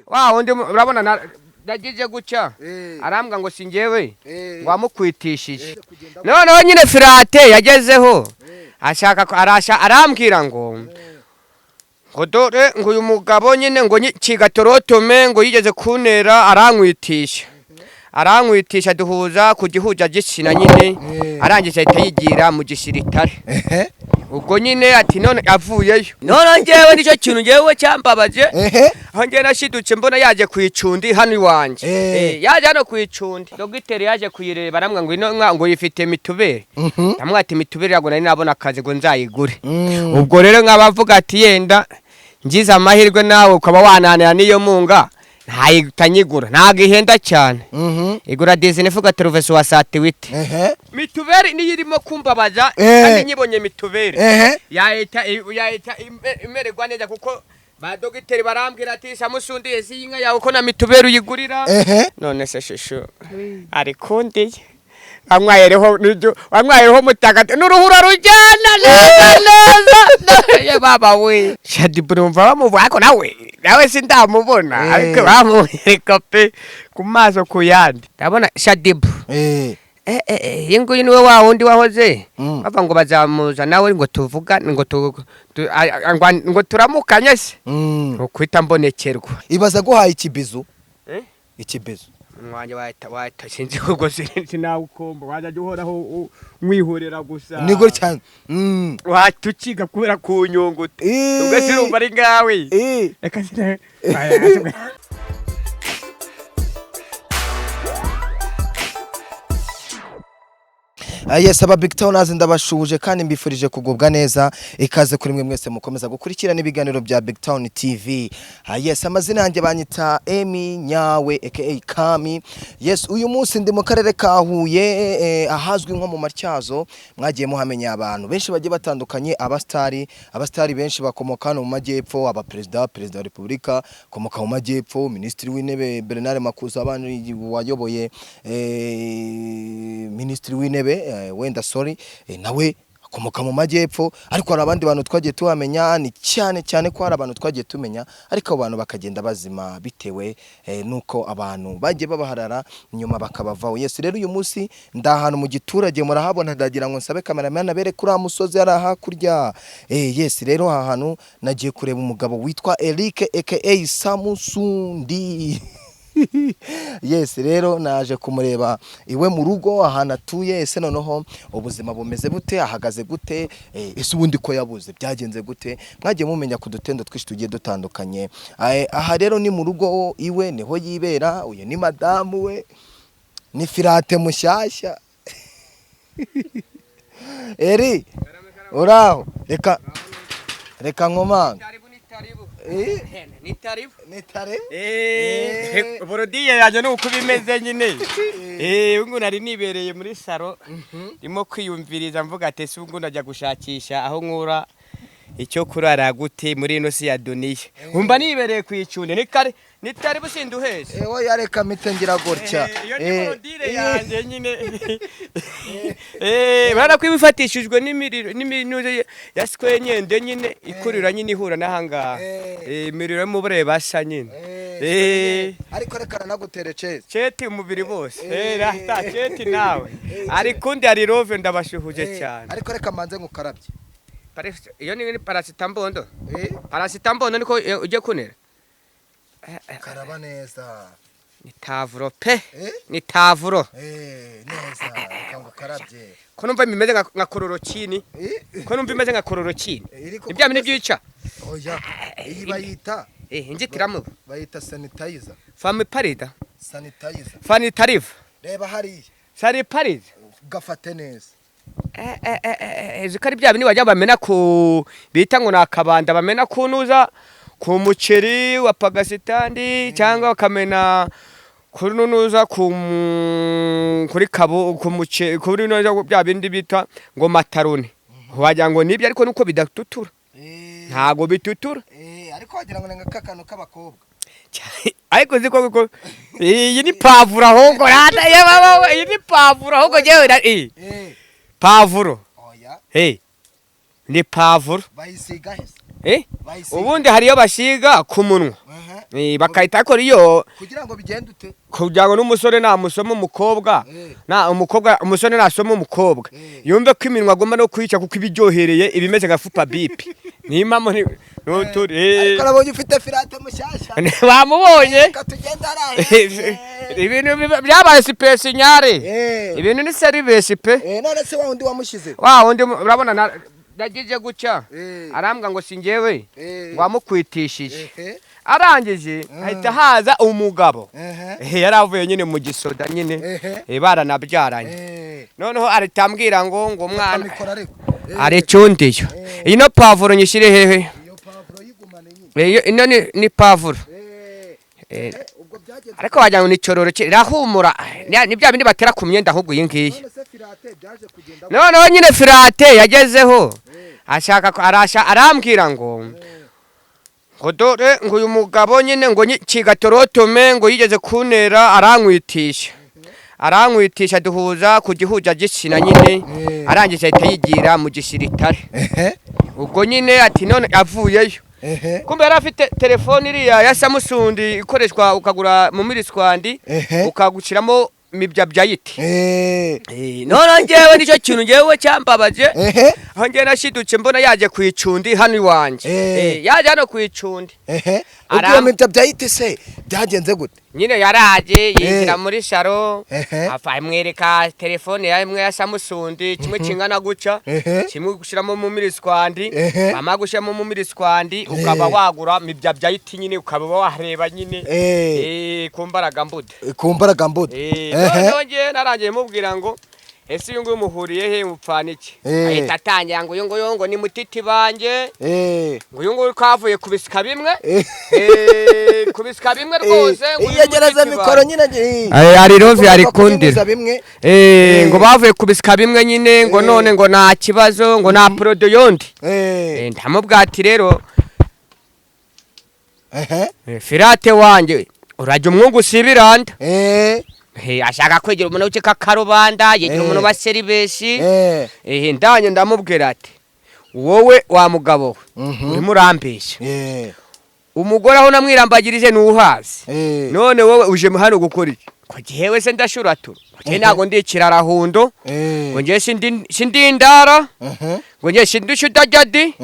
Wa wundi urabona nagize gutya arambwa ngo singewe wamukwitishije. Noneho nyine Firate yagezeho ashaka arasha arambwira ngo ngo dore ngo uyu mugabo nyine ngo kigatorotome ngo yigeze kuntera arankwitisha arankwitisha duhuza ku gihuja gitsina nyine, arangije ahita yigira mu gisirikare. Ubwo nyine ati none avuyeyo, none ngewe nicyo kintu ngewe cyambabaje, aho ngewe nashidutse mbona yaje ku icundi hano iwanjye. Yaje hano ku icundi, dogiteri yaje kuyireba aramwa ngo ino nka ngo yifite mitubere. Ndamwati ati mitubere yago nari nabona akazi ngo nzayigure. Ubwo rero nkabavuga ati yenda ngize amahirwe nawe ukaba wananira n'iyo munga ntayita nyigura, ntabwo ihenda cyane, igura dizine ivuga teruvesi wa satiwite. Mituberi niyo irimo kumbabaza kandi nyibonye mituberi yahita yahita imererwa neza, kuko ba dogiteri barambwira ati Samusundi ese iyi nka yawe ko na mituberi uyigurira. None se shushu ari kundiye amwayereho nibyo amwayereho mutagati n'uruhura rujyana neza neza. Ye baba we, Shadibu numva bamuvuga ariko nawe nawe sindamubona, ariko bamwereka pe ku maso ku yandi ndabona Shadibu. Iyi nguyu niwe wa wundi wahoze bava ngo bazamuza nawe ngo tuvuga ngo ngo turamukanye se ukwita mbonekerwa. Ibaza guhaye ikibizu. Eh? Ikibizu. Wanjye wahita wahita sinzi ubwo sinawukomba wajya uhoraho mwihorera gusa. Ni gutya. Wahita ukiga kubera kunyunguta ubwo sinumva ari ngawe. Reka sina. Yes, aba Big Towners ndabashuje kandi mbifurije kugubwa neza. Ikaze kuri mwe mwese mukomeza gukurikirana ibiganiro bya Big Town TV. Yes, amazina yanjye banyita Emi Nyawe aka Kami. Yes, uyu munsi ndi mu karere ka Huye, ahazwi nko mu Matyazo. Mwagiye muhamenya abantu benshi bagiye batandukanye, abastari abastari benshi bakomoka hano mu majyepfo, aba perezida perezida wa Repubulika komoka mu majyepfo, minisitiri w'intebe Bernard Makuza abantu wayoboye, minisitiri w'intebe, wenda sorry, nawe akomoka mu majyepfo. Ariko hari abandi bantu twagiye tuhamenya, ni cyane cyane ko hari abantu twagiye tumenya ariko abo bantu bakagenda bazima bitewe nuko abantu bagiye babaharara nyuma bakabavaho. Yes, rero uyu munsi ndi ahantu mu giturage murahabona, ndagira ngo nsabe cameraman abere kuri uriya musozi ari hakurya. Yes, rero aha hantu nagiye kureba umugabo witwa Eric aka Samusundi. Yes, rero naje kumureba iwe mu rugo ahantu atuye. Ese noneho ubuzima bumeze bute, ahagaze gute, ese ubundi ko yabuze byagenze gute? Mwagiye mumenya ku dutendo twinshi tugiye dutandukanye. Aha rero ni mu rugo iwe niho yibera. Uyu ni madamu we, ni Firate mushyashya. Eri uraho, reka reka nkomanga. Ni taribu. Ni taribu. Borodiye yanjye ni uko bimeze nyine. Ubu nari nibereye muri saro ndimo kwiyumviriza mvuga ati ese ubu najya gushakisha aho nkura icyo kurara gute muri ino si ya duniya. Umva nibereye ku icunde ni kare ni taribu sinduheze. Ewe yareka mpite ngira gutya. Iyo ni borodire yanjye nyine. Urabona ko iba ifatishijwe n'imiriro n'iminuze ya skwenyende nyine ikurira nyine ihura n'ahangaha. Imiriro yo mu burere basa nyine. Ariko reka nanagutere ceze. Ceti umubiri bose. Rata ceti nawe. Ariko undi ari rove ndabashuhuje cyane. Ariko reka manze ngukarabye. Iyo ni parasitambondo. Parasitambondo niko ujye kunera. Karaba neza. Ni tavuro pe. Ni tavuro. Neza reka ngukarabye. Ko numva imeze nka kororokini. Ko numva imeze nka kororokini. Ni bya bintu byica. Oya, iyi bayita inzitiramubu. Bayita sanitizer. Famiparida. Sanitizer. Fanitariva. Reba hariya. Saniparida. Gafate neza. Izi ko ari bya bindi bajya bamena ku bita ngo ni akabanda bamena kunuza ku muceri wa pagasitandi cyangwa bakamena kuri nunuza ku kuri kabo ku muceri kuri nunuza bya bindi bita ngo mataroni, wagira ngo nibyo ariko nuko bidatutura. Ntago bitutura. Ariko wagira ngo ni nk'akantu k'abakobwa. Ariko uzi ko iyi ni pavuro ahubwo iyi ni pavuro ahubwo ngewe pavuro. Oya. Ni pavuro. Bayisiga hese. Bayisiga. Ubundi hariyo basiga ku munwa. Bakahita akora iyo Kugira ngo bigende ute? Kugira ngo n'umusore namusoma umukobwa, na umukobwa, umusore nasoma umukobwa, yumve ko iminwa agomba no kwica, kuko ibiryohereye ibimeze nka fupa bipi nimpamo n'uturi. Ariko nabonye ufite firate mushyashya. Bamubonye. Reka tugende hariya. Ibintu byabaye sipesinyare. Ibintu ni service pe. None se wa wundi wamushyize? Wa wundi urabona nagize gutya, arambwira ngo si njyewe wamukwitishije. Arangije ahita haza umugabo. Yari avuye nyine mu gisoda nyine. Baranabyaranye. Noneho ahita ambwira ngo umwana Mikoro ariko. Arecundiyo ino pavuro nyishyire hehe? Iyo pavuro yigumane nyine. Iyo ino ni pavuro. Ubwo byagenze Ariko wagira ngo ni cyororo irahumura. Ni bya bindi batera ku myenda ahubwo iyi ngiyi. None se firate byaje kugenda? Noneho nyine firate yagezeho ashaka arasha arambwira ngo dore ngo uyu mugabo nyine ngo kigatorotume ngo yigeze kuntera arankwitisha duhuza ku gihuja gitsina nyine. Arangije ahita yigira mu gisirikare. Ubwo nyine ati none avuyeyo, kumbe yari afite telefone iriya ya Samsung ikoreshwa ukagura mu miriswandi, ukagushyiramo mibyabyayiti. None njyewe nicyo kintu njyewe cyambabaje, aho njyewe nashidutse mbona yaje ku icundi hano iwanjye. Yaje hano ku icundi. Ubwo iyo mibya byahite se byagenze gute? Nyine yaraje yinjira muri salon, afa amwereka telefone ya imwe ya Samsung, kimwe kingana gutya, kimwe gushyiramo mu miriswandi. Bamara gushyiramo mu miriswandi ukaba wagura mibyabyayiti nyine, ukaba wareba nyine ku mbaraga mbuda. Ku mbaraga mbuda. Noneho njyewe narangiye mubwira ngo ese uyu nguyu muhuriye he, mupfana iki? Ahita atangira ngo uyu nguyu ngo ni mutiti banjye, ngo uyu nguyu twavuye ku bisika bimwe. Ku bisika bimwe rwose, ngo uyu ni Iyegereza mutiti mikoro banjye. nyine. Ari rovi ari Ugomba kundira. kubihuza bimwe. Ngo bavuye ku bisika bimwe nyine, ngo none ngo nta kibazo, ngo nta porodo yondi. Ndamubwira ati rero, firate wanjye, urajya umwungu usibiranda. Ashaka kwegera umuntu w'ikikakarubanda, yegera umuntu wa serivisi. Ndanye ndamubwira ati wowe wa mugabo we, urimo urambeshya. Umugore aho namwirambagirije ni uhazi. None wowe uje hano gukora iki? Ko jyewe se ndashuratura, ko jyewe ntabwo ndi ikirarahundo, ngo njyewe sindi indara, ngo njyewe sindi shudajadi.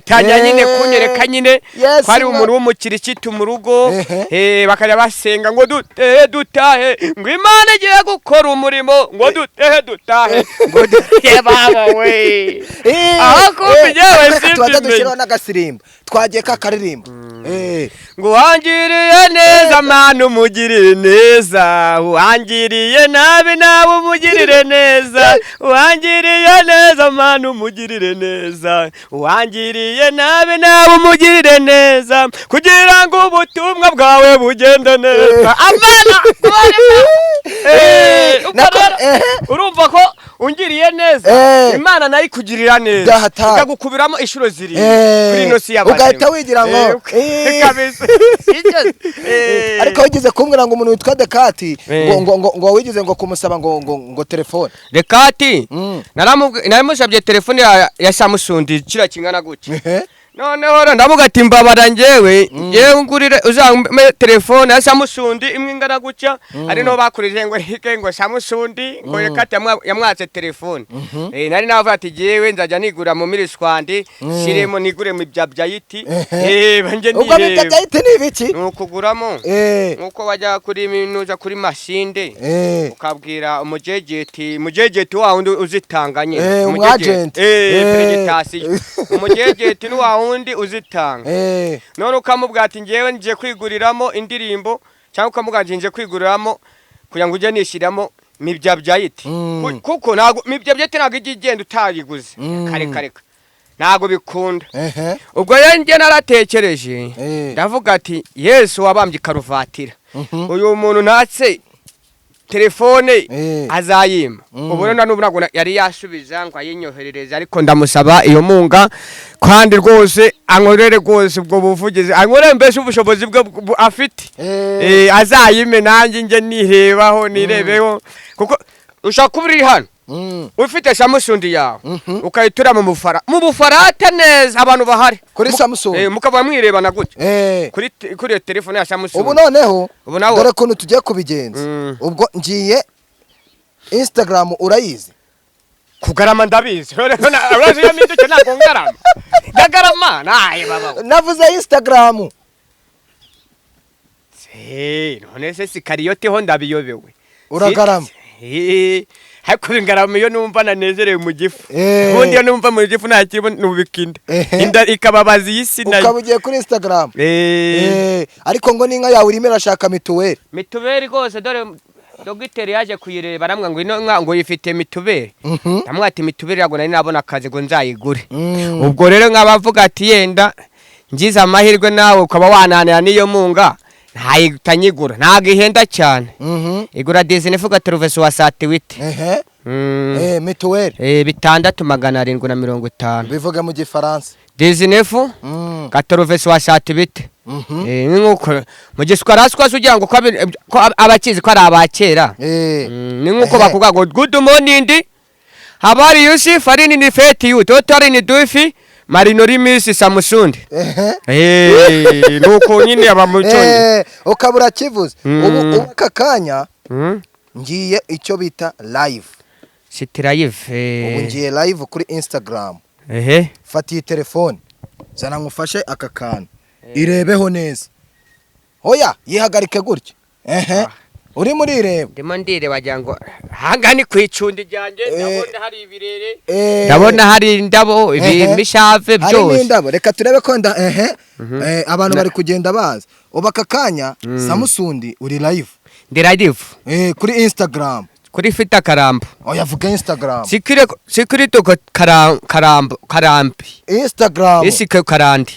Tangira nyine kunyereka nyine ko ari umuntu w'umukirisitu mu rugo. Bakajya basenga ngo dutehe dutahe, ngo Imana igiye gukora umurimo, ngo dutehe dutahe, ngo dutehe baba we. Aho kumva njyewe Reka tubanze simbimenye. dushyiraho n'agasirimbo twagiye kakaririmba. Ngo wangiriye neza mana umugirire neza, wangiriye nabi nawe umugirire neza, wangiriye neza mana umugirire neza, wangiriye nabi nawe umugirire neza, kugira ngo ubutumwa bwawe bugende neza amana. Ubwo rero, urumva ko ungiriye neza, Imana nayo ikugirira neza, Byahatari. ikagukubiramo inshuro 7 kuri ino si y'abazima. Ugahita wigira ngo, Kabisa. Sibyo? Ariko wigeze kumbwira ngo umuntu witwa Dekati, ngo wigeze ngo kumusaba ngo telefone. Dekati, naramusabye telefone ya Samsung kiriya kingana gutya. Noneho rero ndavuga ati mbabara njyewe ngurire uzampe telefone ya Samsung imwe ingana gutya. Ari no bakurije ngo rike ngo Samsung, ngo Dekati yamwatse telefone. Nari navuga ati njyewe nzajya nigura mu miriswandi, shiremo nigure mu byabyayiti. Banjye Ubwo nireba. bitabyahite ni ibiki? Ni ukuguramo nkuko wajya kuri minuza kuri mashinde, ukabwira umujejeti, mujejeti wa wundi uzitanga nyine. Umwagent. Peregitasiyo, umujejeti ni wa wundi uzitanga. None ukamubwira ati ngewe ngiye kwiguriramo indirimbo, cyangwa ukamubwira ati ngiye kwiguriramo kugira ngo ujye nishyiramo mibyabyayiti. Kuko ntabwo mibyabyayiti ntabwo ijya igenda utayiguze. Kare kare kare. Ntabwo bikunda. Ubwo rero njye naratekereje, ndavuga ati Yesu wabambye ikaruvatira, uyu muntu ntatse telefone azayima. Ubu rero n'ubu ntabwo yari yasubiza ngo ayinyoherereze, ariko ndamusaba iyo munga kandi rwose ankorere rwose ubwo buvugizi, ankorere mbese ubushobozi bwe afite. Azayime nanjye njye nirebaho nirebeho, kuko ushobora kuba uri hano. Ufite Samsung yawe, ukayitura mu bufara, mu bufarate neza, abantu bahari Kuri Samsung. Mukaba mwirebana gutya kuri iyo telefone ya Samsung. Ubu noneho Ubu nawe- dore ukuntu tugiye kubigenza. Ubwo ngiye Instagram, urayizi? Kugarama ndabizi. Urazi iyo mpindutse ntabwo ngarama, ndagarama naye baba. Navuze Instagram. None se sikariyote ho ndabiyobewe? Uragarama. Ariko ingarama iyo numva nanezerewe mu gifu. Ubundi iyo numva mu gifu nta kirimo nubika inda. Inda ikababaza iyi si nayo. Ukaba ugiye kuri Instagram. Ariko ngo n'inka yawe irimo irashaka mituweli. Mituweli rwose, dore dogiteri yaje kuyireba aramwa ngo ino nka ngo yifite mituweli. Ndamubwira ati mituweli ntabwo nari nabona akazi ngo nzayigure. Ubwo rero nk'abavuga ati yenda ngize amahirwe nawe ukaba wananira n'iyo munga ntayita nyigura, ntabwo ihenda cyane. Igura dix-neuf quatre-vingt soixante-huit. Mituweli. 6750. Bivuga mu Gifaransa. Dix-neuf quatre-vingt soixante-huit. Ni nkuko mu giswaraswa ugira ngo ko abakizi ko ari abakera. Ni nkuko bakuvuga ngo good morning, habari yusi farini ni feti yu totari ni dufi marinori misi samusundi. Nuko nyine aba mu cyongereza. Ukaba urakivuze. Ubu aka kanya ngiye icyo bita live. Siti live. Ubu ngiye live kuri Instagram. Fata iyi telefone, zana ngufashe aka kantu, irebeho neza. Oya, yihagarike gutya. Ehe, urimo urireba? Ndimo ndireba, wagira ngo ahangaha ni ku icundi ryanjye. Ndabona hari ibirere, ndabona hari indabo, imishave, Hari byose. n'indabo. Reka turebe ko nda ehe. Abantu bari kugenda baza ubu aka kanya. Samusundi, uri live. Ndi live. Kuri Instagram. Kuri fita karambo. Oya, vuga Instagram. Sikire sikirito karambo karambi. Instagram. Isike karandi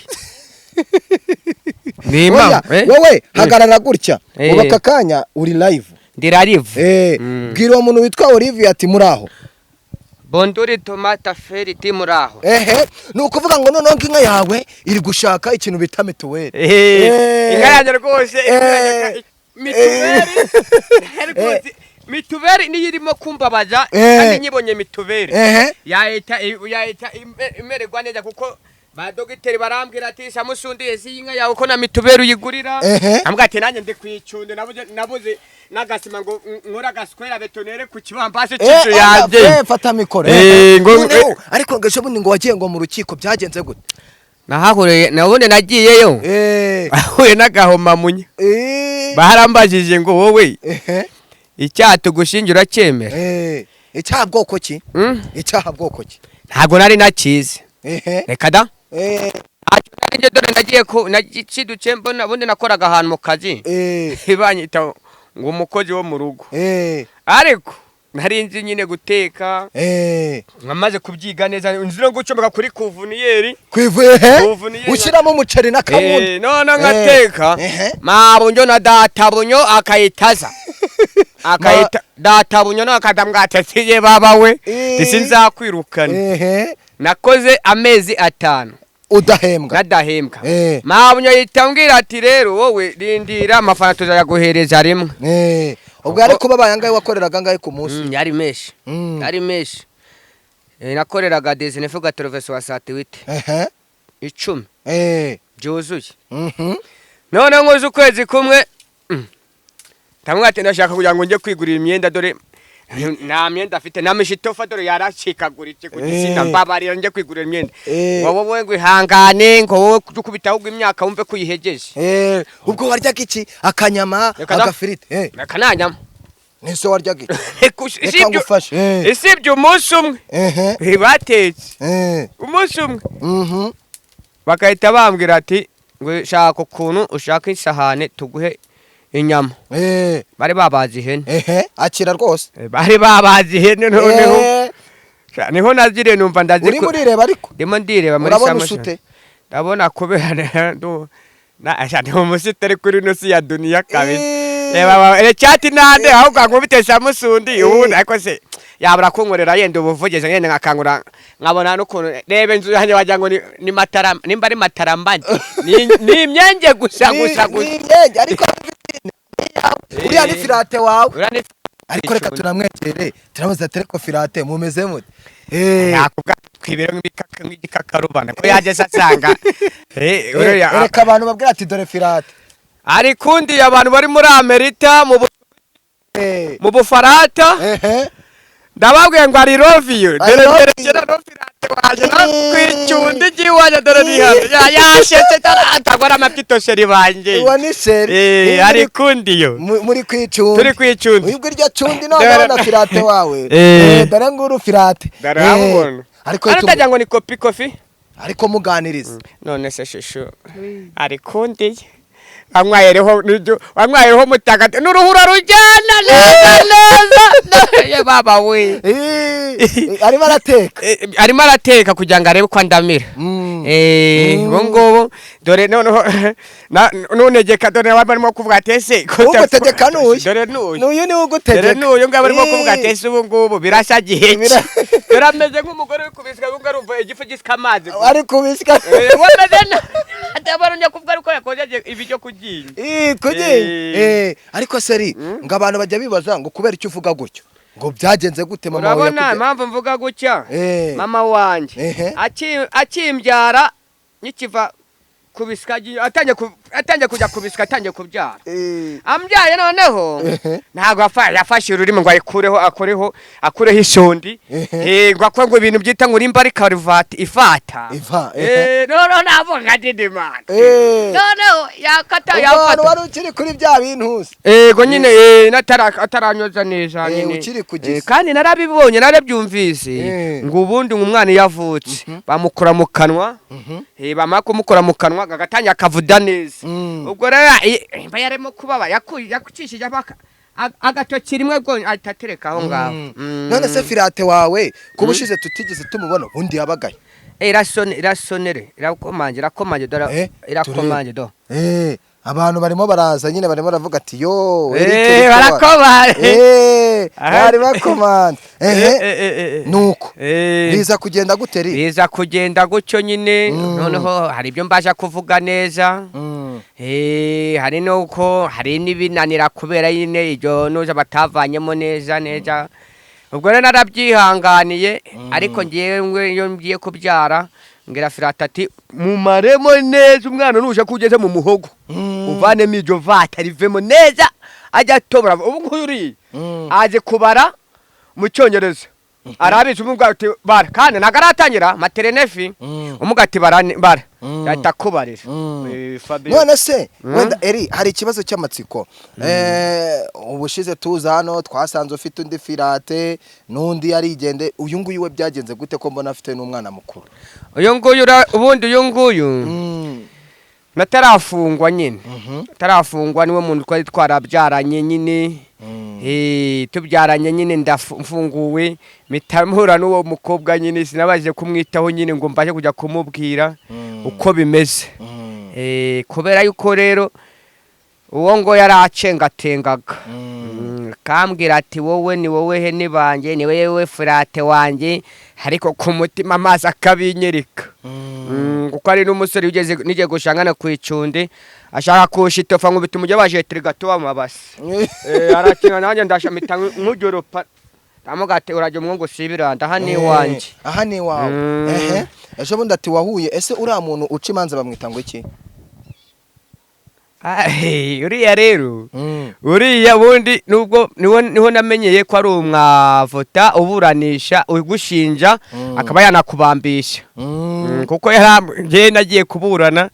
ni Oya, impamvu wowe hagarara gutya. Ubu aka kanya uri live. Ndi live. Bwira uwo muntu witwa Olivier ati muraho. Bonduri tomata feriti, muraho. Ehe, ni ukuvuga ngo noneho inka yawe iri gushaka ikintu bita mituweli. Inka yanjye rwose mituweli rwose, mituweli niyo irimo kumbabaza. Kandi nyibonye mituweli yahita imererwa neza, kuko ba dogiteri barambwira ati Samusundi, ese iyi nka yawe ko na mituweli uyigurira? Ambwira ati nanjye ndi kwicunde, nabuze n'agasima ngo nkore agaswera betonere ku kibambasi cy'inzu yanjye. Fata mikoro. Noneho ariko ngo ejo bundi ngo wagiye ngo mu rukiko, byagenze gute? Nahahuriye nabundi nagiyeyo, ahuye n'agahomamunya. Barambajije ngo wowe icyaha tugushinja uracyemera? Icyaha bwoko ki? Mm? Icyaha bwoko ki? Ntabwo nari nakizi. Reka da. Ntacyo nari njye, dore nagiye ku nacidutse mbona ubundi nakoraga ahantu mu kazi, banyita ngo umukozi wo mu rugo, ariko nari nzi nyine guteka. Nkamaze kubyiga neza, nzi no gucomeka kuri cuisinière. Kwivuye he? Cuisinière. Ushyiramo umuceri n'akawunga. None ngateka. Mabunyo na databunyo akayitaza akayita databunyo no akadamwatesiye baba we, sinzakwirukana. Nakoze amezi 5 udahembwa. Nadahembwa. Mabunyo yita ambwira ati rero wowe rindira amafaranga tuzayaguhereza rimwe. Ubwo ariko babaye angahe? Wakoreraga angahe ku munsi? Yari menshi. Yari menshi. Nakoreraga dix-neuf quatre-vingt soixante-huit. 10 byuzuye. None nkoze ukwezi kumwe, ndamubwira ati ndashaka kugira ngo njye kwigurira imyenda, dore nta myenda afite na mishitofa, dore yaracikaguritse ku gitsina. Mbabarira njye kwigurira imyenda. Ngo wowe ngo ihangane, ngo wowe dukubita ahubwo imyaka wumve ko uyihegeje. Ubwo waryaga iki? Akanyama? Reka da. Agafiriti? Akananyama. Nese waryaga iki? Reka ngufashe. Isibye umunsi umwe batetse umunsi umwe, bagahita bambwira ati ngo shaka ukuntu ushaka isahane tuguhe inyama. Bari babaze ihene. Ehe, akira rwose. Bari babaze ihene noneho. Niho naziriye numva ndazi. Urimo urireba ariko? Ndimo ndireba muri Urabona Samusoni. usute? Ndabona kubera na asha ndi umusitari kuri ino si ya duniya kabisa. Reba cyati nande ahubwo nkubite Samusundi ubundi, ariko se yabura kunkorera yenda ubuvugizi yenda nkakangura nkabona n'ukuntu reba inzu yanjye wagira ngo ni matara, nimba ari matarambani, ni imyenge gusa gusa Ni gusa. imyenge ariko uriya ni firate wawe. Uriya ni Ariko reka Kwicunda. Tunamwegere, turabaza ati: "Ariko Firate, mumeze mute?" Nakubwa twibere nk'igikakarubanda ko yageze asanga uriya Reka abantu babwira ati: "Dore Firate." Ari kundi abantu bari muri Amerika mu Bufarata. Ndababwiye ngo ari love you. I Dore love dore you. Dore no Firate waje no kwicundi iwaje, dore ni hano. Yashetse atagora amapitosheri banjye. Uwo ni chéri. Ari kundi yo. Muri kwicundi. Turi kwicundi. Ubwo iryo cundi noneho na Firate wawe. Dore nguru Firate. Dore uramubona. Ariko Ariko utagira ngo ni kopi kofi. Ariko muganiriza. None se shushu ari kundi anywayereho nibyo anywayereho mutagatifu n'uruhura rujyana neza neza, ye baba we. Arimo arateka. Arimo arateka kugira ngo arebe ko andamira. Ubu ngubu dore noneho nunegeka, dore barimo kuvuga ati: "Ese ko Ugutegeka n'uyu. Dore n'uyu. N'uyu niwe Dore ugutegeka. n'uyu nguyu barimo kuvuga ati: "Ese ubu ngubu birashya gihe ki?" Dore ameze nk'umugore uri kubisya, ubu ngubu arumva igifu gisika amazi. Ari kubisya. Wameze atabona kuvuga ariko yakojeje ibiryo kuryinyo. Kuki? Ariko seri ngo abantu bajya bibaza ngo kubera icyo uvuga gutyo, ngo byagenze gute mama wawe Urabona impamvu mvuga gutya? Mama wanjye akimbyara, nkikiva kubisika, atangiye kujya kubisika, atangiye kubyara, ambyaye noneho ntabwo yafashe ururimi ngo ayikureho, akureho ishondi. Ngo akore ngo ibintu byita ngo nimba ari karuvati ifata. Iva. Noneho navuga ati: "Imana." Noneho yakata Ubwo hantu yafata. Wari ukiri kuri bya bintu se? Ego nyine, ataranyuza neza nyine. Ukiri ku gisi. Kandi narabibonye, narabyumvise ngo ubundi ngo umwana iyo avutse bamukora mu kanwa, bamara kumukora mu kanwa agatangira akavuda neza. Ubwo rero imba yarimo kubaba yakukishije agatoki rimwe bwo ahita atereka aho ngaho. None se Firate wawe, kuba ushize tutigeze tumubona, ubundi yabagaye? Irasone, irasonere, irakomanje, irakomanje, dore irakomanje do. Abantu barimo baraza nyine, barimo baravuga ati: "Yo Eric, Eric Barakomanje. Bari bakomanda." Nuko biza kugenda gute ri? Biza kugenda gutyo nyine. Noneho hari ibyo mbasha kuvuga neza. Hari nuko hari n'ibinanira kubera nyine ibyo nuza batavanyemo neza neza. Ubwo rero narabyihanganiye, ariko ngewe iyo ngiye kubyara ngira Firata ati: "Mumaremo neza umwana, nuje ko ugeze mu muhogo uvanemo iryo vata rivemo neza." Ajya atobora. Ubu nguyu uriya azi kubara mu Cyongereza, arabizi. Ubu ngubu ati: "Bara," kandi ntabwo aratangira maternelle. Umuga ati: "Bara bara," yahita akubarira. Fabio. None se wenda eri hari ikibazo cy'amatsiko. Ubushize tuza hano twasanze ufite undi Firate n'undi yarigende. Uyu nguyu we byagenze gute ko mbona afite n'umwana mukuru? Uyu nguyu ubundi uyu nguyu natarafungwa nyine, atarafungwa niwe muntu twari twarabyaranye nyine. Tubyaranye nyine, ndafunguwe mpita mpura n'uwo mukobwa nyine, sinabashije kumwitaho nyine ngo mbashe kujya kumubwira uko bimeze. Kubera yuko rero uwo ngo yaracengatengaga, kambwira ati: "Wowe ni wowe hene banjye, ni wowe Furate wanjye," ariko ku mutima amazi akabinyereka. Kuko ari n'umusore ugeze nigiye gushangana ku icundi ashaka kushitofa nkubita umujyi wa gato w'amabasi. Arakina nanjye ndashamita nk'ujyoropa, ndamuga ati: "Urajya umwungu usibiranda aha ni iwanjye." Aha ni iwawe. Ehe, ejo bundi ati wahuye, ese uriya muntu uca imanza bamwita ngo iki? Ah, uriya rero, uriya bundi nubwo niho namenyeye ko ari umwavoka uburanisha ugushinja akaba yanakubambisha. Kuko njyewe nagiye kuburana,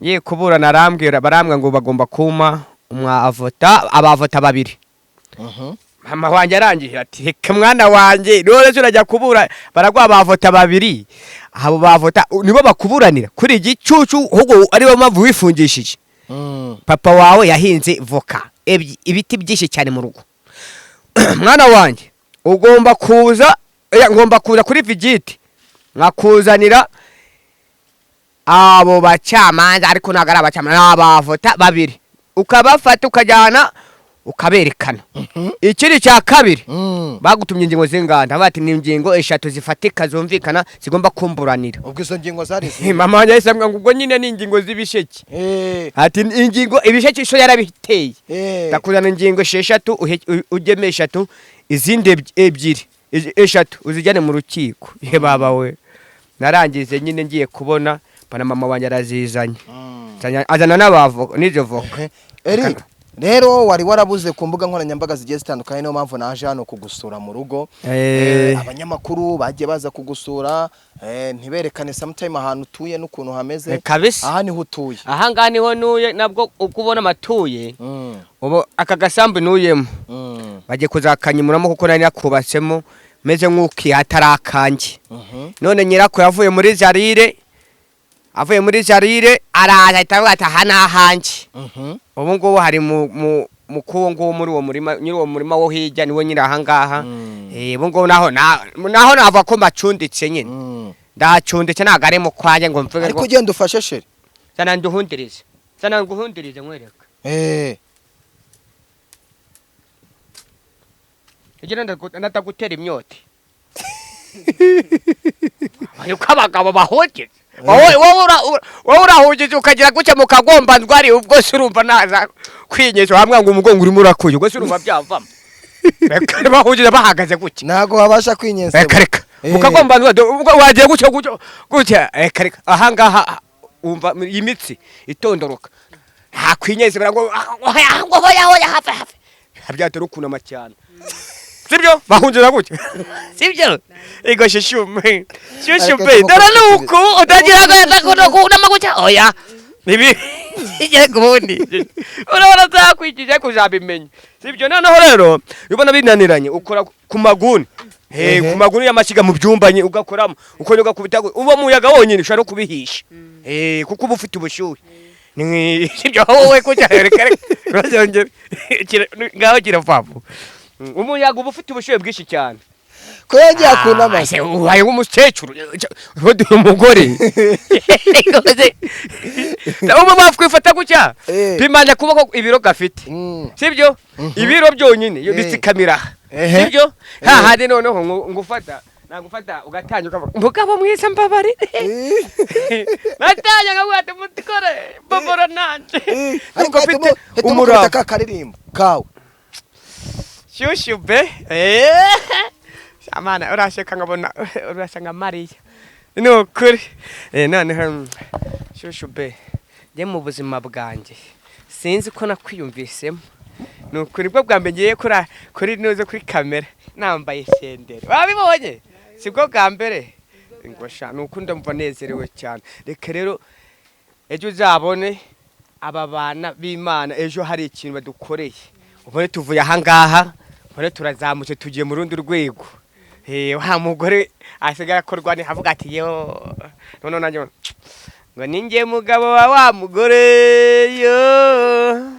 ngiye kuburana arambwira, barambwira ngo bagomba kumpa umwavoka, abavoka babiri. Mama wanjye arangije ati: "Reka mwana wanjye, none se urajya kubura baraguha abavoka babiri, abo bavoka nibo bakuburanira kuri igicucu, ahubwo ariyo mpamvu wifungishije. Papa wawe yahinze voka ibiti byinshi cyane mu rugo. Mwana wanjye, ugomba kuza, ngomba kuza kuri visite nkakuzanira abo bacamanza, ariko ntabwo ari abacamanza, ni abavoka babiri, ukabafata ukajyana." Ukaberekana. Ikindi cya kabiri, bagutumye ingingo z'inganda, bati ni ingingo 3 zifatika zumvikana zigomba kumburanira. Ubwo izo ngingo zari izihe? Mama wanjye yahise ambwira ngo ubwo nyine ni ingingo z'ibisheke. Ati ingingo ibisheke so yarabiteye. Ndakuzana ingingo 6, ugeme 3, izindi 2, 3 uzijyane mu rukiko. Ye baba we, narangize nyine ngiye kubona mbona mama wanjye arazizanye, azana n'abavoka n'izo voka. Eric, rero wari warabuze ku mbuga nkoranyambaga zigiye zitandukanye, niyo mpamvu naje hano kugusura mu rugo. Abanyamakuru bagiye baza kugusura, ntiberekane sometime ahantu utuye n'ukuntu hameze. Kabisa. Aha niho utuye? Aha ngaha niho ntuye, nabwo ubwo ubona amatuye ubu aka gasambu nuyemo bagiye kuzakanyimuramo kuko nari nakubatsemo meze nk'ukiye atari akanjye. None nyirako yavuye muri Zarire, avuye muri Zarire araza ahita avuga ati aha ni ahanjye. Ubu ngubu hari mu mu kuwo nguwo muri uwo murima, nyiri uwo murima wo hirya niwe nyiri aha ngaha. Ubu ngubu naho naho navuga ko mbacunditse nyine. Ndahacunditse, ntabwo ari mu kwanjye ngo mvuge Ariko ngo ugenda ufashe chérie. Zana nduhundirize, zana nguhundirize nkwereka. Kugira ndagutera imyoti yuko abagabo bahugije. Wowe urahugije ukagira gutya mu kagomba ndwari, ubwo se urumva naza kwinyesha hamwe ngo umugongo urimo urakuye, ubwo se urumva byavamo? Reka, bahugije bahagaze gutya. Ntabwo wabasha kwinyesha. Reka reka, mu kagomba ndwari ubwo wagiye gutya gutya gutya, reka reka, aha ngaha wumva imitsi itondoroka, nta kwinyesha ngo hoya ngo hoya hoya, hafe hafe, byatera ukunama cyane, sibyo? Bahungira gutya, sibyo? Ego shushume shushume, dore nuko utagira ngo yatakuno kunama gutya, oya nibi igiye kubundi urabona zakwikije kuzabimenya, sibyo? Noneho rero ubona binaniranye ukora ku maguni. Ku maguni y'amashyiga mu byumba ugakoramo ukongera ugakubita uba muyaga wonyine ushobora no kubihisha, kuko uba ufite ubushyuhe. Ni sibyo? Wowe kujya reka reka urazongera ngaho gira vavu, umuyaga uba ufite ubushyuhe bwinshi cyane. Ko yagiye akunama? Ah, se ubaye nk'umukecuru ubundi umugore ubu bakwifata gutya. Bimanya kuboko ibiro gafite, sibyo? Ibiro byonyine iyo bitsikamira, sibyo? Hahandi noneho ngufata nagufata ugatangira ukavuga mugabo mwiza mbabare, natangira nkavuga ati mutikore mbabara nanje. Ariko Nuko mfite hita umukubita umurava. ka karirimbo kawe. Shyushyu be, amana urasheka nkabona urasa nka Mariya, ni ukuri. Noneho shyushyu be, njye mu buzima bwanjye sinzi ko nakwiyumvisemo, ni ukuri bwo bwa mbere ngiye kuri nuze kuri kamera nambaye senderi, wabibonye? Sibwo bwa mbere ngo sha, ni ukuri ndumva nezerewe cyane. Reka rero ejo uzabone aba bana b'Imana, ejo hari ikintu badukoreye, ubone tuvuye aha ngaha, ubone turazamutse tugiye mu rundi rwego. Wa mugore asigaye akorwa ni avuga ati yo none nanjye ngo ninjye mugabo wa wa mugore yo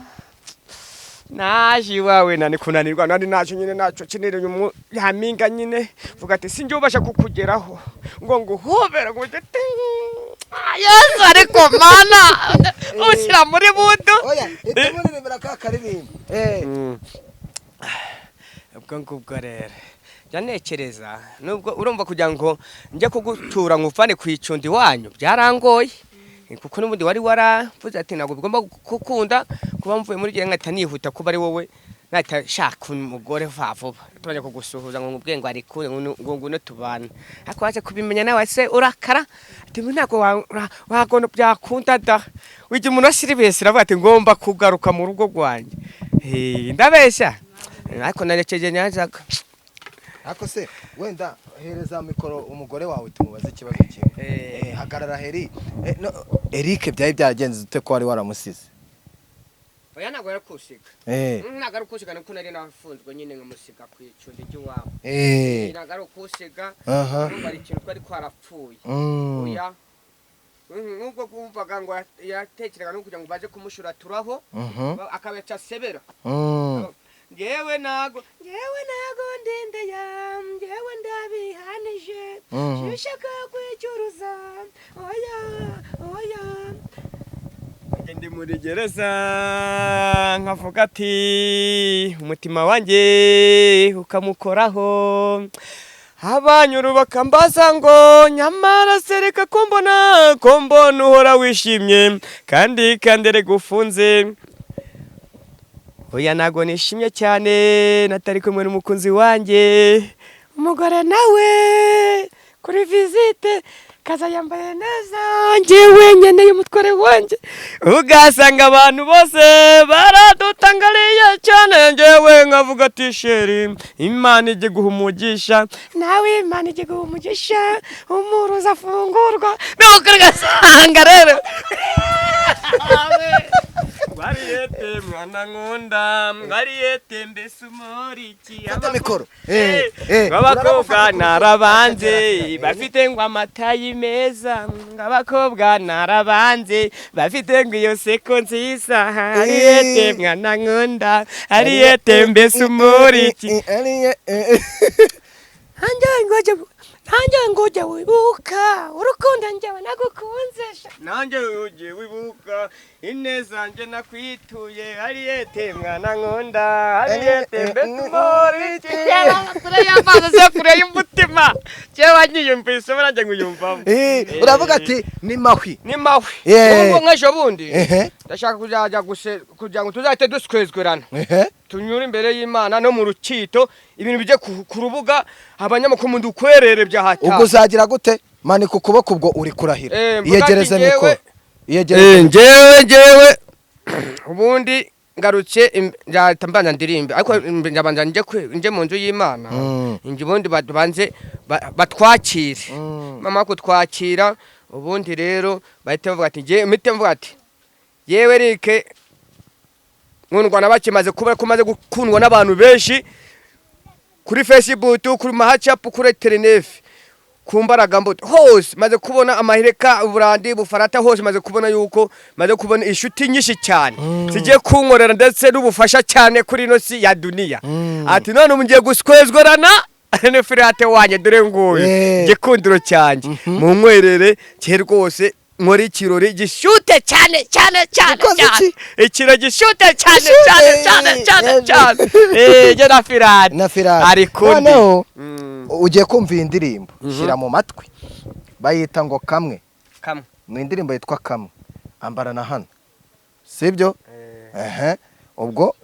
naje iwawe nani kunanirwa nani naco nyine naco kinire umu yaminga nyine vuga ati sinjye ubasha kukugeraho ngo nguhobera ngo ujye Yesu, ariko mana ushyira muri budu. Oya, hita umuririmbira ka karirimbo. Ubwo ngubwo rero njya ntekereza nubwo urumva kugira ngo njye kugutura nkufane ku icundi wanyu byarangoye, kuko n'ubundi wari waravuze ati ntabwo bigomba gukunda kuba mvuye muri gihe nkahita nihuta kuba ari wowe nahita shaka umugore vuba vuba tubanje kugusuhuza ngo nkubwiye ngo ari kure ngo ngwino tubane, ariko waje kubimenya nawe se urakara ati ntabwo wagona byakunda da wigira umuntu asiribese aravuga ati ngomba kugaruka mu rugo rwanjye. Ndabeshya ariko narekeje nyanzaga. Ariko se wenda hereza mikoro umugore wawe tumubaze ikibazo kimwe. Hagarara heri. No, Eric byari byaragenze ute ko wari waramusize? Oya, ntabwo yari kusiga. Ntabwo ari ukusiga, nuko nari nafunzwe nyine nkamusiga ku icumbi ry'iwabo. Ntabwo ari ukusiga. Urumva hari ikintu twari twarapfuye. Oya, nubwo wumvaga ngo yatekeraga no kugira ngo baze kumushura turaho akabaca asebera. Ngewe nago ndindeya ngewe ndabihanije. Shishaka kwicuruza, oya oya. Njye ndi muri gereza. Nkavuga ati umutima wanjye ukamukoraho, abanyuru bakambaza ngo nyamara sereka ko mbona, ko mbona uhora wishimye kandi kandere gufunze. Oya, ntago nishimye cyane natari kumwe n'umukunzi wanjye. Umugore nawe kuri visite kaza yambaye neza, njyewe nkeneye umutware wanjye. Ugasanga abantu bose baradutangariye cyane, njyewe nkavuga ati chéri, Imana ijye guha umugisha, nawe Imana ijye guha umugisha, umuruzi afungurwa. Nuko ugasanga rero Wariyete mwana nkunda, wariyete mbese umuriki. Fata mikoro. Abakobwa narabanze bafite ngo amatayi meza, ngo abakobwa narabanze bafite ngo iyo seko nziza. Ariyete mwana nkunda, ariyete mbese umuriki. Nanjye ngo ujye wibuka urukundo njyewe nagukunze, nanjye ujye wibuka ineza njye nakwituye. Ariyete mwana nkunda, ariyete mbese umuriki. Kure y'amaso se, kure y'umutima, jewe nyiyumvise nanjye nkuyumvamo. Uravuga ati ni mahwi. Ni mahwi. Yeah. Ubu nk'ejo bundi ndashaka kuzajya kugira ngo tuzahite duswezwerana, tunyure imbere y'Imana no mu rukito, ibintu bijye ku rubuga, abanyamakuru mudukwerere bya hata. Ubwo uzagira gute? Manika ukuboko, ubwo uri kurahira. Mvuga Iyegereze ati mikoro, iyegereze. Njyewe ubundi ngarutse nzahita mbanza ndirimbe, ariko ndabanza nje mu nzu y'Imana. Njye ubundi babanze batwakire. Mama kutwakira, ubundi rero bahita bavuga ati ngiye mpite mvuga ati yewe Eric nkundwa na bakimaze kuba ko maze gukundwa n'abantu benshi kuri Facebook, kuri WhatsApp, kuri Telenefe, ku mbaraga mbuto hose, maze kubona amahireka uburandi bufarata hose, maze kubona yuko maze kubona inshuti nyinshi cyane zigiye kunkorera ndetse n'ubufasha cyane kuri ino si ya duniya. Ati none ubu ngiye guswezwerana ne firate wanjye, dore nguyu gikundiro cyanjye, munkwerere cye rwose, nkore ikirori gishute cyane cyane cyane. Ukoze Cyane. iki? Ikirori gishute cyane. Gishute, Cyane cyane cyane cyane. Njye na firate. Na firate. Ariko ndi Noneho ugiye kumva iyi ndirimbo, shyira mu matwi, bayita ngo Kamwe. Kamwe. Ni indirimbo yitwa Kamwe. Ambara na hano, sibyo? Ehe, ubwo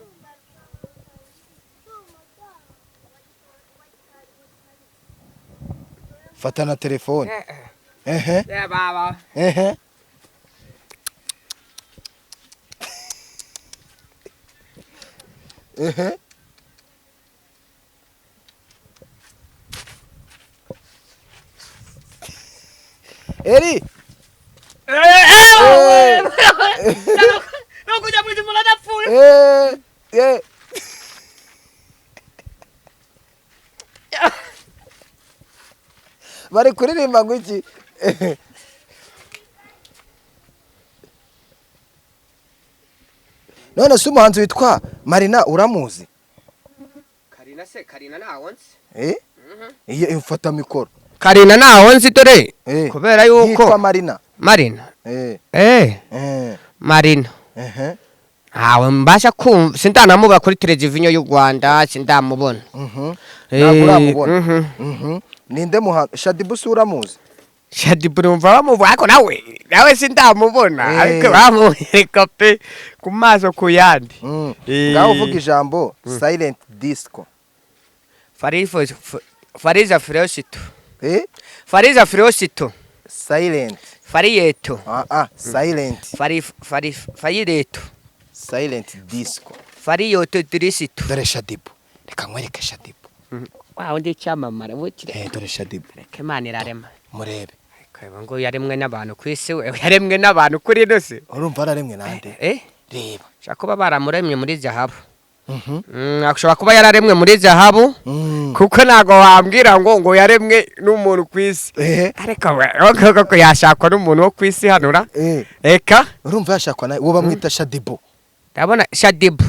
fata na telefone. Ehe. Baba. Ehe, ehe. Eri. No kujya mu umuntu adapfuye. Bari kuririmba ngo iki? None se umuhanzi witwa Marina uramuzi? Karina se? Karina ntawo nzi. Iyo mfata mikoro. Karina ntawo nzi dore kubera yuko Yitwa Marina. Marina. Marina. Ntawe mbasha kumva, sindanamubona kuri televiziyo y'u Rwanda, sindamubona. Ntabwo uramubona? Mhm. Ninde muhanzi? Shadibu se uramuzi? Shadibu numva bamuvuga, ariko nawe sindamubona. Ariko bamwereka pe ku maso ku yandi. Ngaho uvuga ijambo silent disco. Farifo Fariza Frosito. Fariza Frosito. Silent. Farieto. Ah ah, silent. Fari Fari Farireto. Silent disco. Fariyoto Dirisito. Dore Shadibu, reka nkwereke Shadibu. Wa undi cyamamara bukire. Dore Shadibu. Reka Imana irarema. Murebe. Ariko ngo yaremwe n'abantu ku isi, we yaremwe n'abantu kuri ino si. Urumva araremwe nande? Reba. Ashobora kuba baramuremye muri zahabu. Ashobora kuba yararemwe muri zahabu, kuko ntabwo wambwira ngo yaremwe n'umuntu ku isi. Ariko we koko yashakwa n'umuntu wo ku isi hanura? Eka. Urumva yashakwa nawe uwo bamwita Shadibu? Ndabona Shadibu.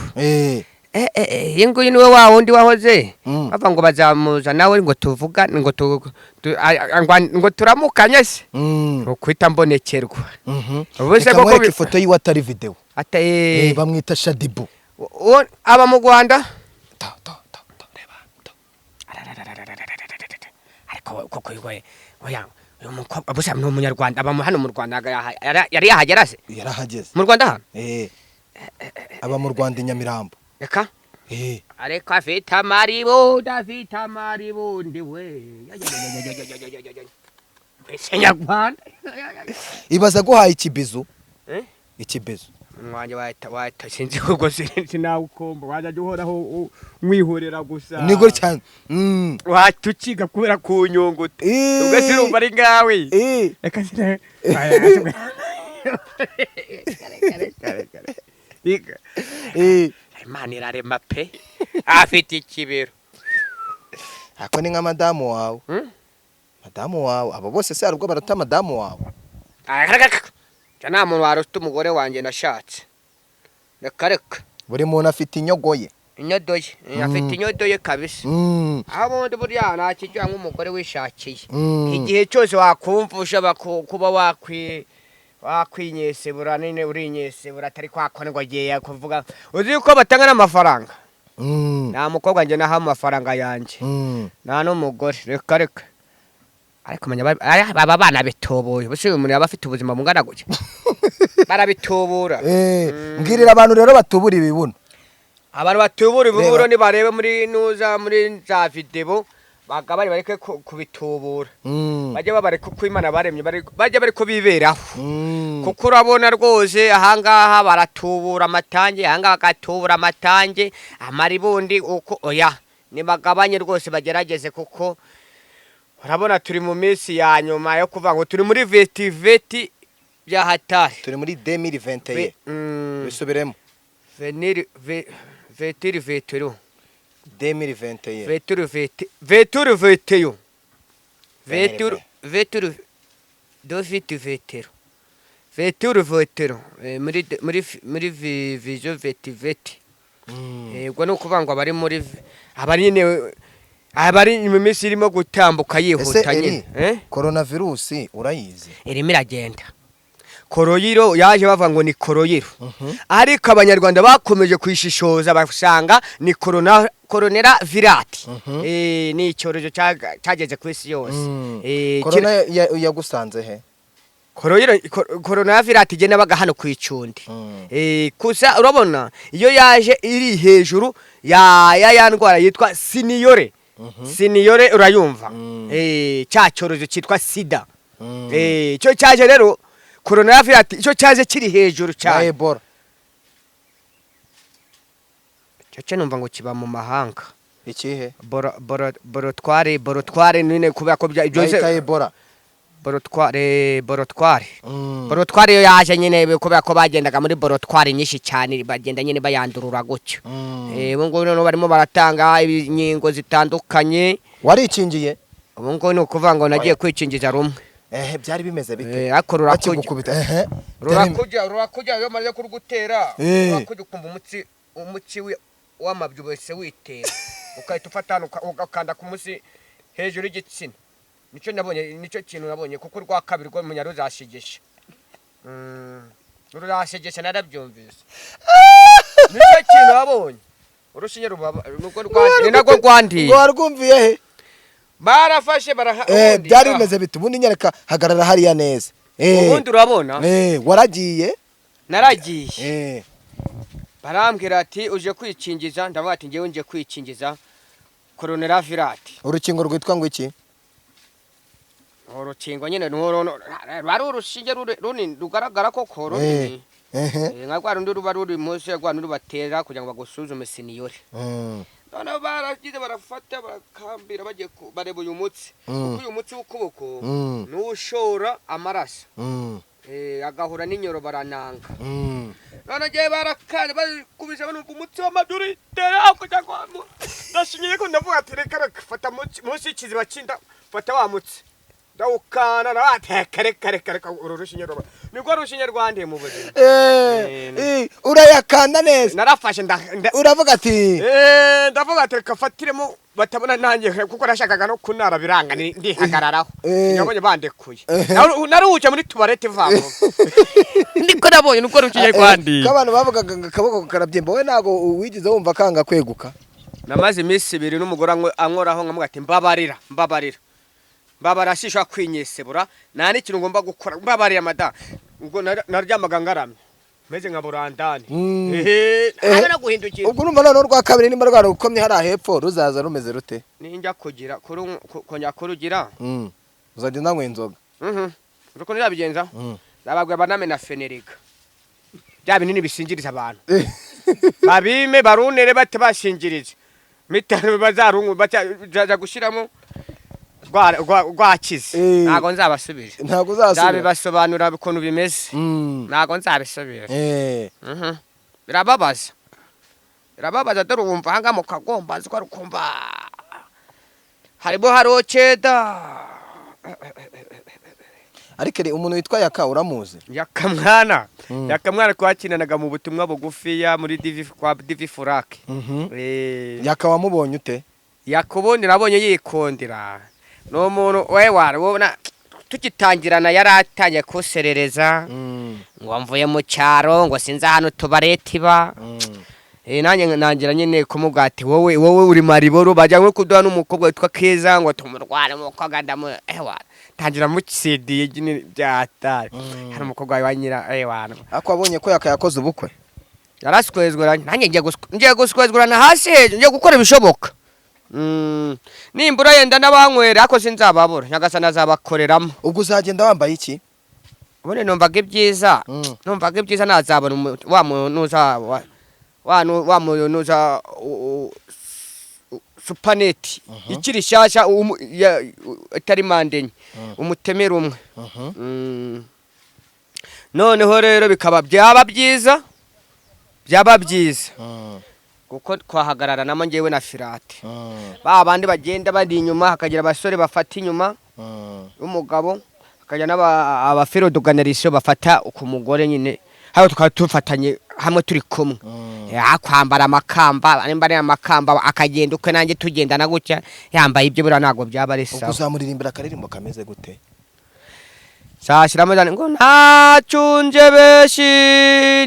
Iyi nguyu niwe wa wundi wahoze bavuga ngo bazamuza nawe, ngo tuvuga ngo ngo turamukanye se, ukwita mbonekerwa. Ubu se Reka koko nkwereke ifoto yiwe, atari video. Ata Bamwita Shadibu. Uwo aba mu Rwanda. To to to to, reba to. Ariko koko we, oya, uyu mukobwa busa ni umunyarwanda, aba hano mu Rwanda, yari yahagera se? Yarahageze. Mu Rwanda hano? Eh, aba mu Rwanda i Nyamirambo. Reka. Eh. Ariko afite amaribundi, afite amaribundi we. Ese nyarwanda. Ibaza guhaye ikibizu. Eh? Ikibizu. Wanjye wahita wahita, sinzi ubwo sinawukomba, wajya uhoraho mwihorera gusa. Ni gutya. Wahita ukiga kubera kunyunguta. Eh. Ubwo sinumva ari ngawe. Eh. Reka sina. Eh. Imana irarema pe, afite ikibero. Ako ni nka madamu wawe. Hmm? Madamu wawe, abo bose se hari ubwo barata madamu wawe? Nta muntu waruta umugore wanjye nashatse, reka reka. Buri muntu afite inyogo ye. Inyodo ye. Afite inyodo ye kabisa. Aho ubundi burya nta kijya nk'umugore wishakiye. Igihe cyose wakumva ushobora kuba wakwinyesebura nyine, urinyesebura, atari kwa kone ngo agiye kuvuga. Uzi yuko batanga n'amafaranga? Nta mukobwa njye naha amafaranga yanjye. Nta n'umugore, reka reka. Ariko menya aba bana bitubuye, ubuse uyu muntu yaba afite ubuzima bungana gutya, barabitubura. Eh, mbwirira abantu rero batubura ibibuno. Abantu batubura Reba. ibiburo nibarebe muri nuza, muri za video, bagabanye, bareke kubitubura. Bajye babareka uko Imana baremye, bajye bari kubiberaho. Kuko urabona rwose ahangaha baratubura amatange, ahangaha bagatubura amatange, amaribundi uko. Oya, nibagabanye rwose, bagerageze, kuko urabona turi mu minsi ya nyuma yo kuvuga ngo turi muri vetiveti bya hatari. Turi muri 2021. Bisubiremo. Veniri vetiri vetero. 2021. Veturu vete veturu veteyo veturu veturu doviti vetero veturu vetero. Muri vizo veti veti. Ubwo ni ukuvuga ngo abari muri abari nyine, abari mu minsi irimo gutambuka Ese yihuta Eri, nyine, eh? Coronavirus urayizi? Irimo iragenda. Koroyiro yaje bavuga ngo ni koroyiro, ariko abanyarwanda bakomeje kuyishishoza basanga ni corona, coronera virati. Ni icyorezo cyageze ku isi yose. Corona yagusanze he? Koroyiro, corona virati igenda baga hano ku icundi. Kusa urabona iyo yaje iri hejuru ya ndwara yitwa siniyore. Siniyore urayumva? Cya cyorezo cyitwa sida. Icyo cyaje rero corona virati, icyo cyaje kiri hejuru Na cyane. Ebola. Icyo cyo numva ngo kiba mu mahanga. Ikihe? Borotware, borotware nyine, kubera ko ibyo Bayita Ebola. Borotware, borotware. Borotware iyo yaje nyine, kubera ko bagendaga muri borotware nyinshi cyane, bagenda nyine bayandurura gutyo. Ubu ngubu noneho barimo baratanga inkingo zitandukanye. Warikingiye? Ubu ngubu ni ukuvuga ngo nagiye kwikingiza rumwe. Ehe, byari bimeze bite? Ariko rurakujya. Bakigukubita, ehe. Rurakujya, rurakujya iyo umaze kurugutera. Rurakujya ukumva umutsi w'amabyi wese witera, ugahita ufata hano ugakanda ku munsi hejuru y'igitsina. Nicyo nabonye, nicyo kintu nabonye, kuko urwa kabiri rwo munya ruzashegesha. Rurashegesha, narabyumvise, nicyo kintu nabonye. Urushinge rubaba nubwo ni narwo rwandiye. Ngo warwumviye he? Barafashe baraha. Eh, byari bimeze bite? Ubundi nyereka, hagarara hariya neza. Ubundi urabona. Eh, waragiye? Naragiye. Barambwira ati uje kwikingiza, ndavuga ati ngewe nje kwikingiza coronera virati. Urukingo rwitwa ngo iki? Urukingo nyine rwari urushinge runini rugaragara koko runini. Nka rwa rundi ruba ruri munsi ya rwa rundi batera kugira ngo bagusuzume siniyore. Noneho baragize barafata barakambira, bagiye bareba uyu mutsi, kuko uyu mutsi w'ukuboko niwo ushora amaraso. Agahura n'inyoro barananga. None ngewe barakanje bakubise, banumva umutsi w'amabyi uritera kugira ngo ndashingiye ko ndavuga ati reka reka, fata munsi y'ikiziba cy'inda, fata wa mutsi ndawukanda, reka reka reka reka, uru rushinge ruba nirwo rushinge rwandiye mu buzima. Urayakanda neza. Narafashe Uravuga ati ndavuga ati reka fatiremo batabona nanjye, kuko nashakaga no kunara biranga, ndihagararaho. Nabonye bandekuye. Naruhuje muri tuwarete vamo, niko nabonye nuko rukiye kwandi. Ko abantu bavugaga ngo akaboko karabyimba, wowe ntabwo wigeze wumva kanga kweguka? Namaze iminsi 2 n'umugore ankoraho, nkamuga ati: "Mbabarira, mbabarira, mbabarira, sinshobora kwinyesebura, nta n'ikintu ngomba gukora, mbabarira madamu." Ubwo naryamaga ngaramye meze nka burandani. Ehe, habe no guhindukira. Ubwo urumva noneho urwa kabiri nimba rwaragukomye hariya hepfo ruzaza rumeze rute? Ninjya kugira kongera kurugira. Uzajya unanywa inzoga. Uko nzabigenza, nababwira banamena Phenergan, bya binini bisingiriza abantu, babime barunere bate bashingirije mitaro bazarungu baza gushiramo rwakize. Ntago nzabasubira. Ntabwo uzasubira. Nzabibasobanurira ukuntu bimeze. Ntago nzabisubira. Birababaza, birababaza. Dore wumva ahangaha mu kagomba nzi ko ari ukumva harimo harokeda. Ariko umuntu witwa Yaka uramuzi? Yakamwana. Yakamwana twakinanaga mu butumwa bugufiya muri divi kwa Divi Furake. Yaka wamubonye ute? Yakubundi nabonye yikundira, ni umuntu we warubona tugitangirana yari atangiye kuserereza ngo mvuye mu cyaro, ngo sinzi ahantu tubareti ba. Nanjye nangira nyine kumubwira ati: "Wowe, wowe uri mariboro." Bajya nko kuduha n'umukobwa witwa Keza ngo tumurwane, umukobwa ndamu ewa tangira mutsidiye nyine byatari. Hari umukobwa wa nyira ewa. Ariko wabonye ko Yaka yakoze ubukwe? Yaraswezguranye, nanjye ngiye guswezgurana hasi hejuru, ngiye gukora ibishoboka. Nimbura yenda n'abanywera, ariko sinzababura, Nyagasani azabakoreramo. Ubwo uzagenda wambaye iki? Ubundi numvaga ibyiza, numvaga ibyiza nazabona wa muntu uza wa muntu uza supaneti ikiri shyashya, itari mande enye, umutemeri umwe. Noneho rero bikaba byaba byiza, byaba byiza kuko twahagararanamo njyewe na Firate, ba bandi bagenda bari inyuma, hakagira abasore bafata inyuma y'umugabo, hakagira n'abafirodoganarisiyo bafata ku mugore nyine, hano tukaba dufatanye hamwe turi kumwe. Kwambara amakamba, nimba ari amakamba akagenda ukwe, nanjye tugendana gutya yambaye ibyo, buriya ntabwo byaba ari Ubwo sawa. uzamuririmbira akaririmbo kameze gute? Sashyiramo cyane ngo ntacunje benshi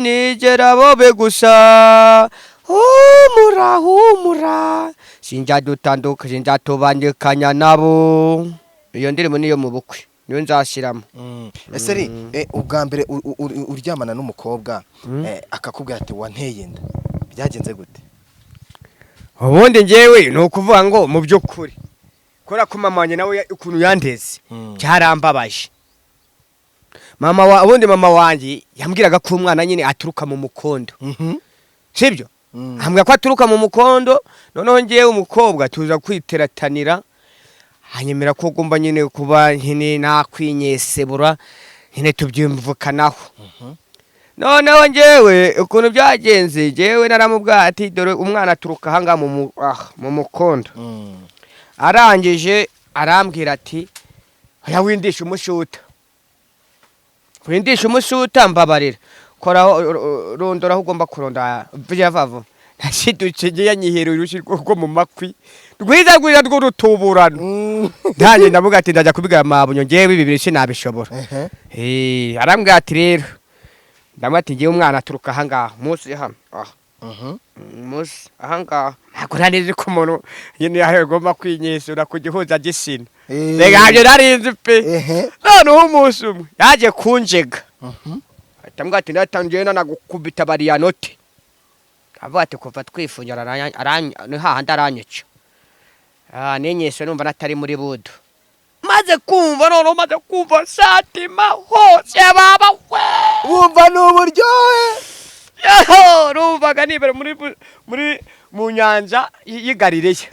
nigera bobe gusa, humura humura, sinjya dutanduka, sinjya tubandikanya nabo. Iyo ndirimbo niyo mu bukwe, niyo nzashyiramo. Ese ri ubwa mbere uryamana n'umukobwa, akakubwira ati: "Wanteye inda", byagenze gute? Ubundi njyewe ni ukuvuga ngo mu by'ukuri kubera ko mama wanjye nawe ukuntu yandeze byarambabaje. Mama wa ubundi mama wanjye yambwiraga ko umwana nyine aturuka mu mukondo, sibyo? Ambwira ko aturuka mu mukondo. Noneho ngewe umukobwa tuza kwiteratanira, hanyemera ko ugomba nyine kuba nyine nakwinyesebura nyine tubyumvikanaho. Noneho ngewe ukuntu byagenze, ngewe naramubwira ati: "Dore umwana aturuka ahangaha mu mukondo." Arangije arambwira ati: "Oya, windisha umushuta, windisha umushuta, mbabarira, koraho rondora aho ugomba kuronda vuba vuba." Nashidutse ngiye nyihera urushi rwo mu makwi rwiza rwiza rw'urutuburano. Ntange ndavuga ati: "Ndajya kubiga amabunyo, ngewe ibi bintu sinabishobora." Arambwira ati rero, ndamubwira ati: "Ngewe umwana aturuka ahangaha munsi hano aha, munsi ahangaha." Ntabwo nari nzi ko umuntu nyine agomba kwinyesura ku gihuza gisina. Reka ntabyo nari nzi pe. Noneho umunsi umwe yaje kunjega, ahita ambwira ati: "Ndatangiye nanagukubita bariya note." Avuga ati kuva twifungira ni hahandi aranyica. Ninyeswe numva natari muri budu, maze kumva noneho maze kumva satima hose baba we. Wumva ni uburyohe. Yaho numvaga nibera muri mu nyanja y'i Galileya.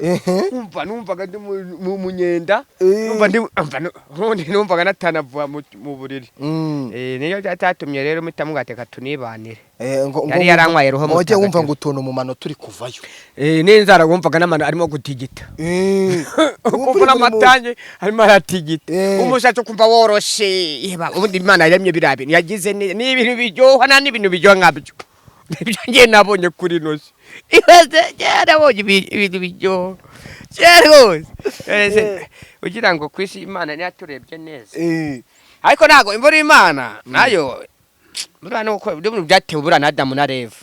Numva numvaga ndi mu nyenda. Numva ndi umva ubundi numvaga natanavuga mu buriri. Niyo cyatumye rero mpita mugateka tunibanire. Ngo Yari yaranywaye roho ngo wajye wumva mutagatifu. ngo utuntu mu mano turi kuvayo. N'inzara wumvaga n'amano arimo gutigita. Wumva ukumva uri muri n'amatange arimo aratigita. Umushatsi ukumva woroshe. Yeba, ubundi Imana yaremye biriya bintu yagize ni ibintu biryoha, nta n'ibintu biryoha nkabyo. Nibyo ngiye nabonye kuri ino si. Ibaze njye nabonye ibintu biryoha cyane rwose. Ese, ugira ngo ku isi Imana ntiyaturebye neza? Ariko ntabwo imvura y'Imana nayo Buriya nuko ibyo bintu byatewe buriya na Adamu na Eva.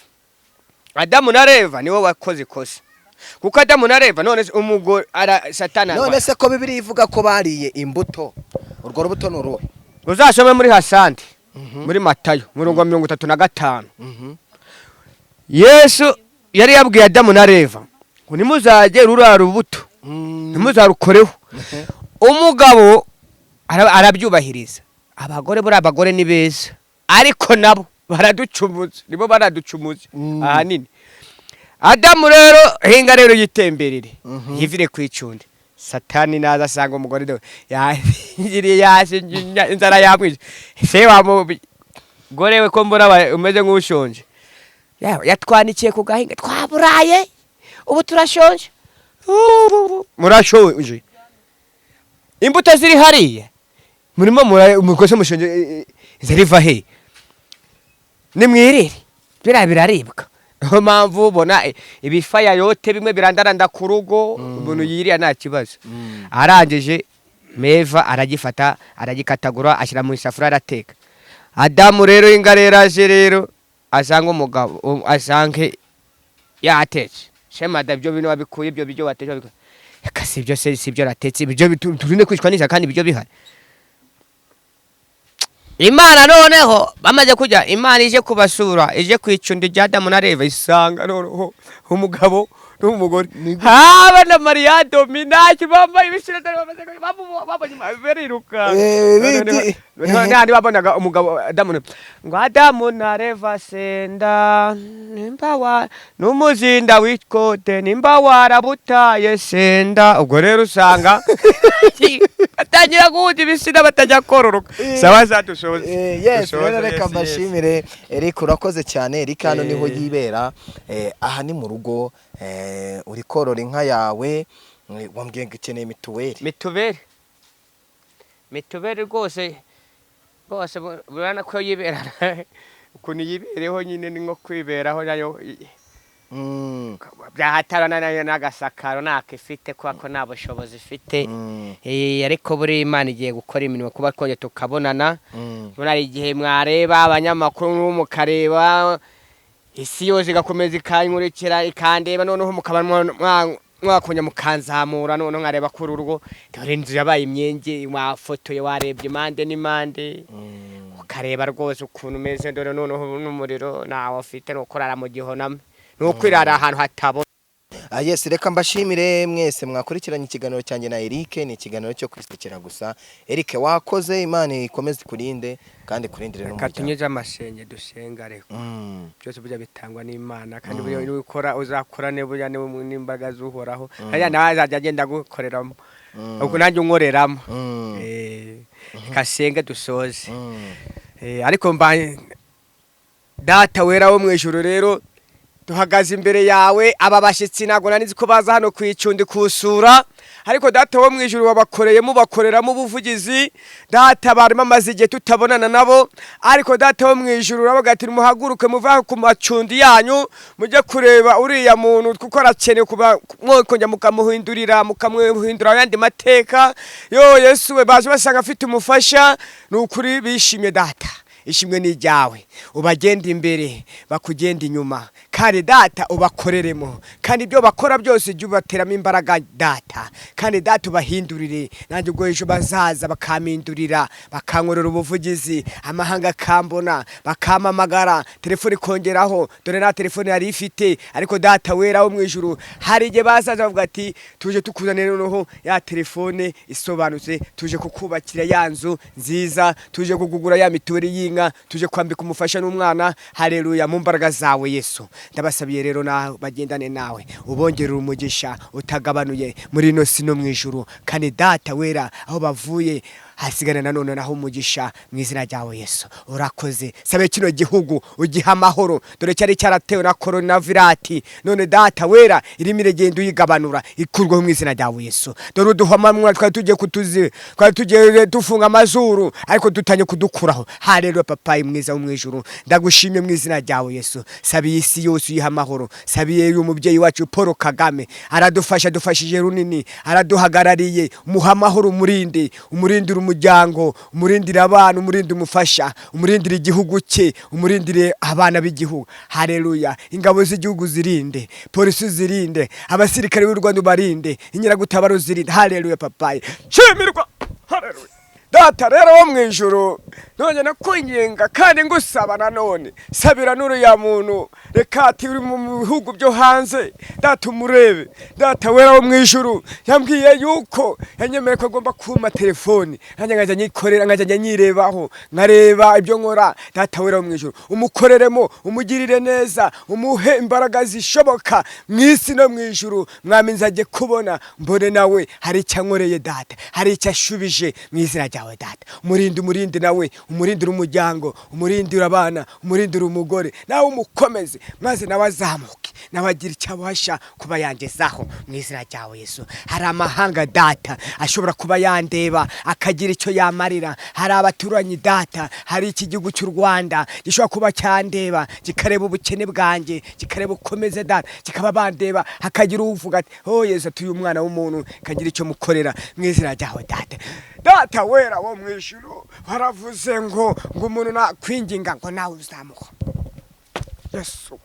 Adamu na Eva nibo wakoze ikosa, kuko Adamu na Eva, none se umugore ara Satani None se ko Bibiliya ivuga ko bariye imbuto, urwo rubuto ni uruhe? Uzasome muri hasandi, muri Matayo murongo wa 35. Yesu yari yabwiye Adamu na Eva ngo ntimuzajye ruriya rubuto, ntimuzarukoreho. Umugabo arabyubahiriza. Abagore, buriya abagore ni beza, ariko nabo baraducumuza, nibo baraducumuza ahanini. Adamu rero hinga rero yitemberere, yivire ku icundi. Satani naza asanga umugore dore yangiriye yasi, inzara yamwishe. Se wa mugore we, ko mbona umeze nk'ushonje? Yawe, yatwanikiye ku gahinga, twaburaye, ubu turashonje. Murashonje, imbuto ziri hariya, murimo mukose mushonje, inzara iva he? Nimwirire, biriya biraribwa. Niyo mpamvu ubona ibifayayote bimwe birandaranda ku rugo, umuntu yiriya nta kibazo. Arangije meva aragifata, aragikatagura, ashyira mu isafuriya, arateka. Adamu rero inga rero aje rero asanga umugabo asange yatetse. Shemada, ibyo bintu wabikuye, ibyo biryo watetse wabikuye? Reka, si ibyo se, si ibyo natetse, ibyo turinde kwicwa n'inzara kandi ibiryo bihari. Imana noneho bamaze kujya, Imana ije kubasura, ije kwicunda irya Adamu na Eva, isanga noneho umugabo n'umugore haba na Mariya Dominaki bambaye ibishira, babonye bariruka. N'ahandi babonaga umugabo Adamu, ngo Adamu na Eva senda nimba wa n'umuzinda w'ikote, nimba warabutaye senda. Ubwo rero usanga batangira guhuza ibitsina, batajya kororoka. Sawa, zadushoboze. Yes. Dushoboze, Rero reka yes. mbashimire. Eric, urakoze cyane. Eric hano niho yibera. Aha ni mu rugo. Uri korora inka yawe. Wambwiye ngo ikeneye mituweli. Mituweli, mituweli rwose rwose. Urabona ko yibera ukuntu yibereho nyine, ni nko kwiberaho nayo. Byahatarana nayo n'agasakaro ntako ifite, kubera ko nta bushobozi ifite. Ariko buriya Imana igiye gukora imirimo, kuba twongeye tukabonana. Muri hari igihe mwareba abanyamakuru, mukareba isi yose igakomeza ikankurikira, ikandeba, noneho mukaba mwakongera mukanzamura, noneho nkareba kuri urugo, dore inzu yabaye imyenge, wafotoye, warebye impande n'impande, ukareba rwose ukuntu umeze. Dore noneho n'umuriro ntawo ufite, ni ukurara mu gihoname, ni ukwirara ahantu hatabona. Ah, yes, reka mbashimire mwese mwakurikiranye ikiganiro cyanjye na Eric. Ni ikiganiro cyo kwisekera gusa. Eric, wakoze, Imana ikomeze ikurinde kandi ikurindire Reka n'umuryango. tunyuze amasenge dusenga, ariko byose burya bitangwa n'Imana, kandi burya niba ukora uzakora ne burya n'imbaraga z'Uhoraho, hariya nawe azajya agenda agukoreramo, ubwo nanjye unkoreramo. Reka senge dusoze. Ariko mba Data wera wo mu ijuru, rero duhagaze imbere yawe. Aba bashyitsi ntabwo nari nzi ko baza hano ku icundi kusura, ariko Data wo mu ijuru wabakoreyemo, ubakoreramo ubuvugizi. Data, barimo amaze igihe tutabonana nabo, ariko Data wo mu ijuru uravuga ati: "Muhaguruke muve aho ku macundi yanyu, mujye kureba uriya muntu, kuko arakeneye kuba mwakongera mukamuhindurira, mukamuhindura ayandi mateka." Yo Yesu we, baje basanga afite umufasha. Ni ukuri bishimye. Data, ishimwe ni iryawe. Ubagenda imbere, bakugenda inyuma, kandi Data ubakoreremo, kandi ibyo bakora byose jya ubateramo imbaraga Data, kandi Data ubahindurire. Nanjye ubwo ejo bazaza bakampindurira, bakankorera ubuvugizi, amahanga akambona, bakampamagara, telefone ikongeraho. Dore nta telefone yari ifite, ariko Data wera wo mu ijuru, hari igihe bazaza bavuga ati: "Tuje tukuzanira noneho ya telefone isobanutse, tuje kukubakira ya nzu nziza, tuje kukugura ya mituweli y'inka, tuje kwambika umufasha n'umwana." Haleluya! Mu mbaraga zawe Yesu, ndabasabiye rero nawe bagendane nawe, ubongerere umugisha utagabanuye muri ino si no mu ijuru. Kandi Data wera, aho bavuye hasigana nanone naho umugisha, mu izina ryawe Yesu. Urakoze. Sabe kino gihugu ugiha amahoro, dore cyari cyaratewe na coronavirus, none Data wera irimo iragenda uyigabanura, ikurwaho mu izina ryawe Yesu. Dore uduhomanwa twari tugiye kutuzi, twari tugiye dufunga amazuru, ariko dutanye kudukuraho. Haleluya! Papayi mwiza wo mu ijuru, ndagushimye mu izina ryawe Yesu. Sabiye isi yose uyiha amahoro. Sabiye uyu mubyeyi wacu Paul Kagame, aradufasha, adufashije runini, araduhagarariye. Umuha amahoro, umurinde, umurindire. umuryango, umurindire abana, umurinde umufasha, umurindire igihugu cye, umurindire abana b'igihugu. Haleluya. Ingabo z'igihugu zirinde, polisi zirinde, abasirikare b'u Rwanda ubarinde, inkeragutabara zirinde. Haleluya papayi, shimirwa. Haleluya. Data rero wo mu ijuru, none nakwinginga kandi ngusaba nanone, sabira n'uriya muntu reka ati uri mu bihugu byo hanze. Data, umurebe. Data wera wo mu ijuru, yambwiye yuko yanyemereye ko agomba kumpa telefoni, nanjye nkajya nyikorera, nkajya nyirebaho, nkareba ibyo nkora. Data wera wo mu ijuru, umukoreremo, umugirire neza, umuhe imbaraga zishoboka mu isi no mu ijuru. Mwami, nzajye kubona mbone nawe hari icyo ankoreye. Data, hari icyo ashubije mu izina ryawe. Data, umurinde, umurinde nawe, umurindire umuryango, umurindire abana, umurindire umugore, nawe umukomeze, maze nawe azamuke, nawe agira icyo abasha kuba yangezaho mu izina ryawe Yesu. Hari amahanga, Data, ashobora kuba yandeba akagira icyo yamarira. Hari abaturanyi, Data, hari iki gihugu cy'u Rwanda gishobora kuba cyandeba, kikareba ubukene bwanjye, kikareba ukomeze, Data, kikaba bandeba, hakagira uvuga ati: "Oh Yesu, atuye umwana w'umuntu," kagira icyo mukorera mu izina ryawe Data. Data wera wo mu ijuru, waravuze ngo umuntu nakwinginga ngo nawe uzamuha. Yesu,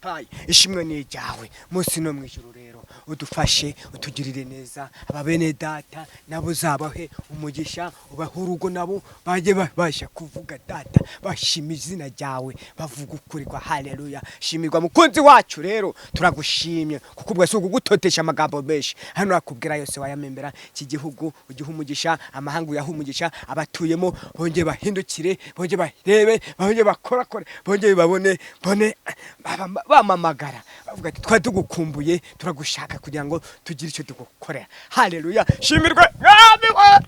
papayi, ishimwe ni iryawe munsi no mu ijuru. Rero udufashe, utugirire neza. Aba bene data nabo uzabahe umugisha, ubahe urugo, nabo bajye babasha kuvuga, Data, bashima izina ryawe, bavuga ukuri kwa. Haleluya, shimirwa mukunzi wacu. Rero turagushimye kuko ubwo si ukugutotesha amagambo menshi hano, nakubwira yose wayamembera. Iki gihugu ugihe umugisha, amahanga uyahe umugisha, abatuyemo bongeye bahindukire, bongeye barebe, bongeye bakorakore, bongeye babone bone bamamagara bavuga ati: "Twari tugukumbuye, turagushaka kugira ngo tugire icyo tugukorera." Haleluya, shimirwe Mwami we.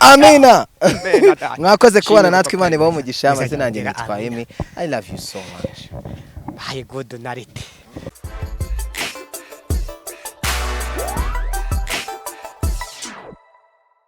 Amina. Amen, data. Mwakoze kubana Shimirwa natwe, Imana papa. ibahe umugisha. Izina Amazina yanjye ryera, nitwa amina. Emi. I love you so much. Bye, good night.